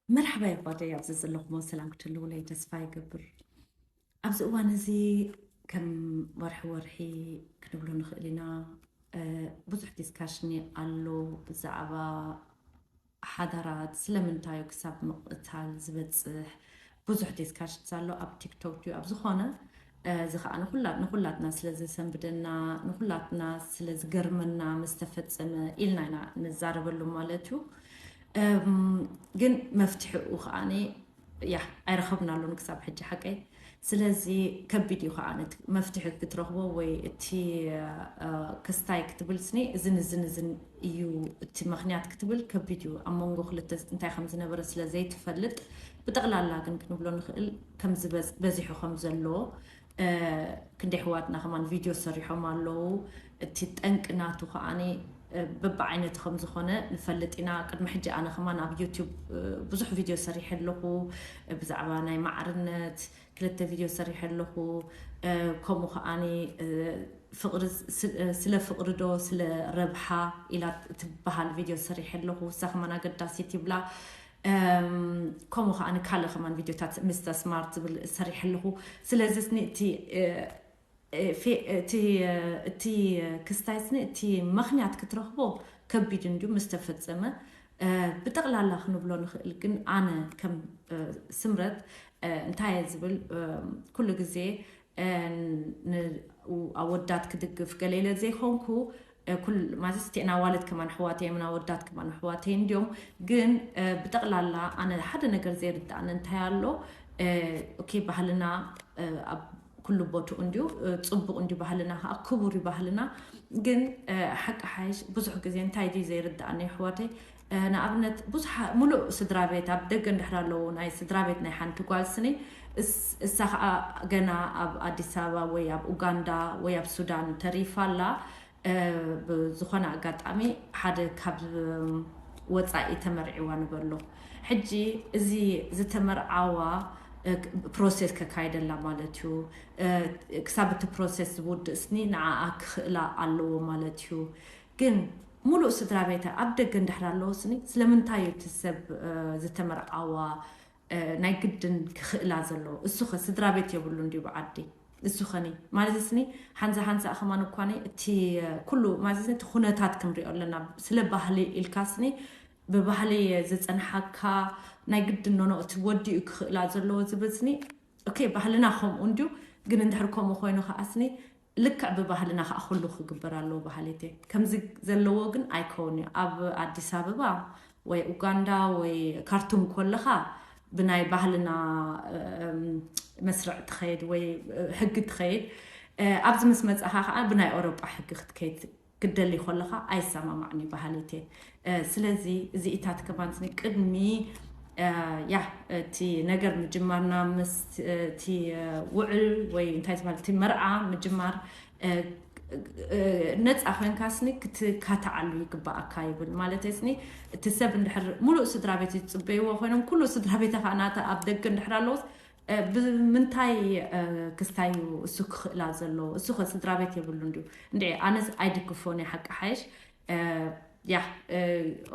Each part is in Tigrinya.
መርሓባ የባደይ፣ ኣብዚ ዘለኹሞ ሰላም ክትህልውለይ ተስፋ ይገብር። ኣብዚ እዋን እዚ ከም ወርሒ ወርሒ ክንብሎ ንኽእል ኢና፣ ብዙሕ ዲስካሽን ኣሎ ብዛዕባ ሓዳራት፣ ስለምንታዩ ክሳብ ምቕታል ዝበፅሕ ብዙሕ ዲስካሽን ኣሎ ኣብ ቲክቶክ ድዩ ኣብ ዝኾነ። እዚ ከዓ ንኩላትና ስለ ዘሰንብደና፣ ንኩላትና ስለ ዝገርመና ምስ ተፈፀመ ኢልና ኢና ንዛረበሉ ማለት እዩ። ግን መፍትሕኡ ከዓ ያ ኣይረኸብናሉን ክሳብ ሕጂ ሓቀይ። ስለዚ ከቢድ እዩ ከዓ መፍትሒ ክትረኽቦ ወይ እቲ ክስታይ ክትብል ስኒ እዝን እዝን እዝን እዩ እቲ ምክንያት ክትብል ከቢድ እዩ። ኣብ መንጎ ክልተ እንታይ ከም ዝነበረ ስለ ዘይትፈልጥ፣ ብጠቕላላ ግን ክንብሎ ንኽእል ከም ዝበዝ- በዚሑ ከም ዘሎ። ክንደይ ኣሕዋትና ከማን ቪድዮ ሰሪሖም ኣለዉ። እቲ ጠንቂ ናቱ ከዓኒ በብዓይነቱ ከም ዝኾነ ንፈልጥ ኢና። ቅድሚ ሕጂ ኣነ ከማን ኣብ ዩቱብ ብዙሕ ቪድዮ ሰሪሐ ኣለኹ። ብዛዕባ ናይ ማዕርነት ክልተ ቪድዮ ሰሪሐ ኣለኹ። ከምኡ ከዓኒ ፍቕሪ፣ ስለ ፍቕሪ ዶ ስለ ረብሓ ኢላ ትበሃል ቪድዮ ሰሪሐ ኣለኹ። እሳ ከማን ኣገዳሲት ይብላ። ከምኡ ከዓ ንካልእ ከማን ቪድዮታት ሚስተር ስማርት ዝብል ሰሪሐ ኣለኹ። ስለዚ ስኒ እቲ እቲ ክስታይ ስኒ እቲ ምክንያት ክትረኽቦ ከቢድ እንድዩ ምስ ተፈጸመ። ብጠቕላላ ክንብሎ ንኽእል ግን ኣነ ከም ስምረት እንታይ እየ ዝብል፣ ኩሉ ግዜ ኣወዳት ክድግፍ ገለ ኢለ ዘይኮንኩ፣ ኩል ማለት ስቲዕና ኣዋልድ ከማን ኣሕዋተይ እዮም ኣወዳት ከማን ኣሕዋተይ እንድዮም። ግን ብጠቕላላ ኣነ ሓደ ነገር ዘይርዳእኒ እንታይ ኣሎ፣ ኦኬ ባህልና ኣብ ኩሉ ቦትኡ እንድዩ፣ ጽቡቕ እንድዩ ባህልና ከዓ ክቡር እዩ ባህልና። ግን ሓቂ ሓይሽ ብዙሕ ግዜ እንታይ ድዩ ዘይርዳእኒ ኣሕዋተይ፣ ንኣብነት ብዙሓ- ሙሉእ ስድራ ቤት ኣብ ደገ እንድሕር ኣለዉ ናይ ስድራ ቤት ናይ ሓንቲ ጓል ስኒ እስ- እሳ ከዓ ገና ኣብ ኣዲስ ኣበባ ወይ ኣብ ኡጋንዳ ወይ ኣብ ሱዳን ተሪፋ ኣላ። ብዝኾነ ኣጋጣሚ ሓደ ካብ ወፃኢ ተመርዒዋ ንበሎ። ሕጂ እዚ ዝተመርዓዋ ፕሮሴስ ከካይደላ ማለት እዩ። ክሳብ እቲ ፕሮሴስ ዝውድእ ስኒ ንዓኣ ክኽእላ ኣለዎ ማለት እዩ። ግን ሙሉእ ስድራ ቤታ ኣብ ደገ እንድሕር ኣለዎ ስኒ ስለምንታይ እዩ እቲ ሰብ ዝተመርዓዋ ናይ ግድን ክኽእላ ዘለዎ? እሱ ኸ ስድራ ቤት የብሉ እንድዩ ብዓዲ? እሱ ኸኒ ማለት ስኒ ሓንዛ ሓንዛ ከማን እኳኒ እቲ ኩሉ ማለት እቲ ኩነታት ክንሪኦ ኣለና። ስለ ባህሊ ኢልካ ስኒ ብባህሊ ዝፀንሓካ ናይ ግድን ኖኖ እቲ ወዲ እዩ ክኽእላ ዘለዎ ዝብል ስኒ ኦኬ ባህልና ከምኡ እንድዩ። ግን እንድሕር ከምኡ ኮይኑ ከዓ ስኒ ልክዕ ብባህልና ከዓ ኩሉ ክግበር ኣለዎ ባህሊቲ። ከምዚ ዘለዎ ግን ኣይከውን እዩ። ኣብ ኣዲስ ኣበባ ወይ ኡጋንዳ ወይ ካርቱም ኮለኻ ብናይ ባህልና መስርዕ ትኸይድ ወይ ሕጊ ትኸይድ። ኣብዚ ምስ መፃኻ ከዓ ብናይ ኣውሮጳ ሕጊ ክትከይድ ክትደሊ ኮለኻ ኣይሰማማዕን እዩ ባህሊቲ። ስለዚ እዚኢታት ከማን ቅድሚ ያ እቲ ነገር ምጅማርና ምስ እቲ ውዕል ወይ እንታይ ዝበሃል እቲ መርዓ ምጅማር ነፃ ኮይንካ ስኒ ክትካታዓሉ ይግባኣካ ይብል። ማለት ስኒ እቲ ሰብ እንድሕር ሙሉእ ስድራ ቤት ዝፅበይዎ ኮይኖም ኩሉ ስድራ ቤተ ከዓ ናተ ኣብ ደገ እንድሕር ኣለዎስ ብምንታይ ክስታዩ እሱ ክኽእላ ዘለዎ? እሱ ከ ስድራ ቤት የብሉ እንድዩ። እንድዒ ኣነስ ኣይድግፎን እየ ሓቂ ሓይሽ። ያ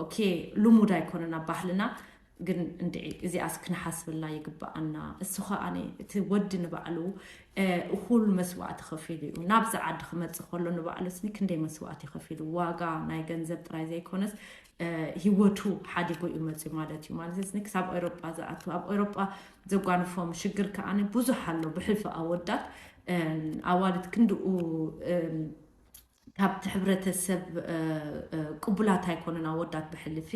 ኦኬ ልሙድ ኣይኮነን ኣብ ባህልና። ግን እንድዒ እዚኣስ ክንሓስብላ ይግባኣና። እሱ ከኣኒ እቲ ወዲ ንባዕሉ እኹል መስዋእቲ ከፊሉ እዩ ናብዚ ዓዲ ክመፅእ ከሎ። ንባዕሉ ስኒ ክንደይ መስዋእቲ ከፊሉ፣ ዋጋ ናይ ገንዘብ ጥራይ ዘይኮነስ ሂወቱ ሓዲጉ እዩ መፅዩ ማለት እዩ። ማለት ስኒ ክሳብ ኤውሮጳ ዝኣቱ፣ ኣብ ኤውሮጳ ዘጓንፎም ሽግር ከኣኒ ብዙሕ ኣሎ። ብሕልፊ ኣወዳት ኣዋልድ ክንድኡ ካብቲ ሕብረተሰብ ቅቡላት ኣይኮኑን ኣወዳት ብሕልፊ።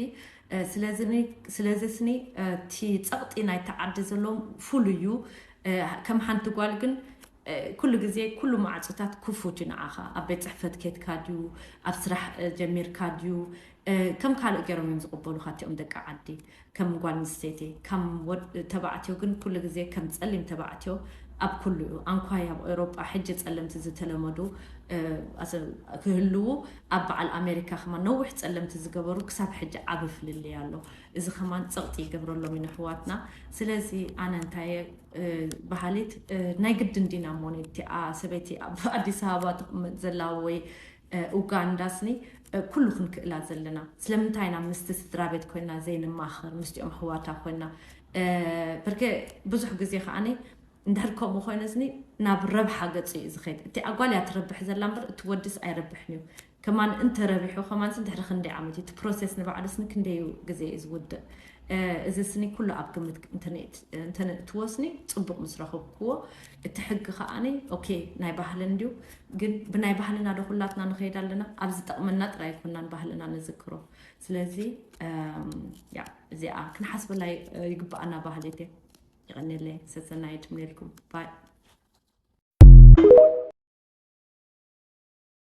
ስለዚ ስኒ እቲ ፀቕጢ ናይቲ ዓዲ ዘለዎም ፍሉይ እዩ። ከም ሓንቲ ጓል ግን ኩሉ ግዜ ኩሉ ማዕፆታት ክፉት እዩ ንዓኻ። ኣብ ቤት ፅሕፈት ኬድካ ድዩ፣ ኣብ ስራሕ ጀሚርካ ድዩ፣ ከም ካልእ ገይሮም እዮም ዝቕበሉኻ እቲኦም ደቂ ዓዲ። ከም ጓል ኣንስተይቲ። ከም ተባዕትዮ ግን ኩሉ ግዜ ከም ፀሊም ተባዕትዮ ኣብ ኩሉ እዩ። ኣንኳይ ኣብ ኤውሮጳ ሕጂ ፀለምቲ ዝተለመዱ ክህልዉ፣ ኣብ በዓል ኣሜሪካ ከማን ነዊሕ ፀለምቲ ዝገበሩ ክሳብ ሕጂ ዓቢ ፍልልይ ኣሎ። እዚ ከማን ፀቕጢ ይገብረሎም እዩ ንኣሕዋትና። ስለዚ ኣነ እንታይ እየ በሃሊት፣ ናይ ግድን ዲና እሞ ነቲኣ ሰበይቲ ኣብ ኣዲስ ኣበባ ትቕመጥ ዘላ ወይ ኡጋንዳ ስኒ ኩሉ ክንክእላ ዘለና። ስለምንታይ ኢና ምስቲ ስድራ ቤት ኮይና ዘይንማኸር? ምስቲኦም ኣሕዋታ ኮይና በርከ ብዙሕ ግዜ ከዓኒ እንድሕር ከምኡ ኮይነ ስኒ ናብ ረብሓ ገጹ እዩ ዝኸይድ። እቲ ኣጓል እያ ትረብሕ ዘላ እምበር እቲ ወድስ ኣይረብሕን እዩ። ከማን እንተረቢሑ ከማንስ እንድሕሪ ክንደይ ዓመት እዩ እቲ ፕሮሴስ ንባዕሉስኒ ክንደዩ ግዜ እዩ ዝውድእ። እዚ ስኒ ኩሉ ኣብ ግምት እንተነእትወስኒ ጽቡቕ ምስ ረኸብክዎ እቲ ሕጊ ከዓኒ ኦኬ ናይ ባህልን እንድዩ። ግን ብናይ ባህልና ዶ ኩላትና ንኸይድ ኣለና? ኣብ ዝጠቕመና ጥራይ ኣይኮናን ባህልና ንዝክሮ። ስለዚ እዚኣ ክንሓስበላ ይግብኣና ባህል እየ። ይቐኒለይ ሰሰናይ ትምኔልኩም ባይ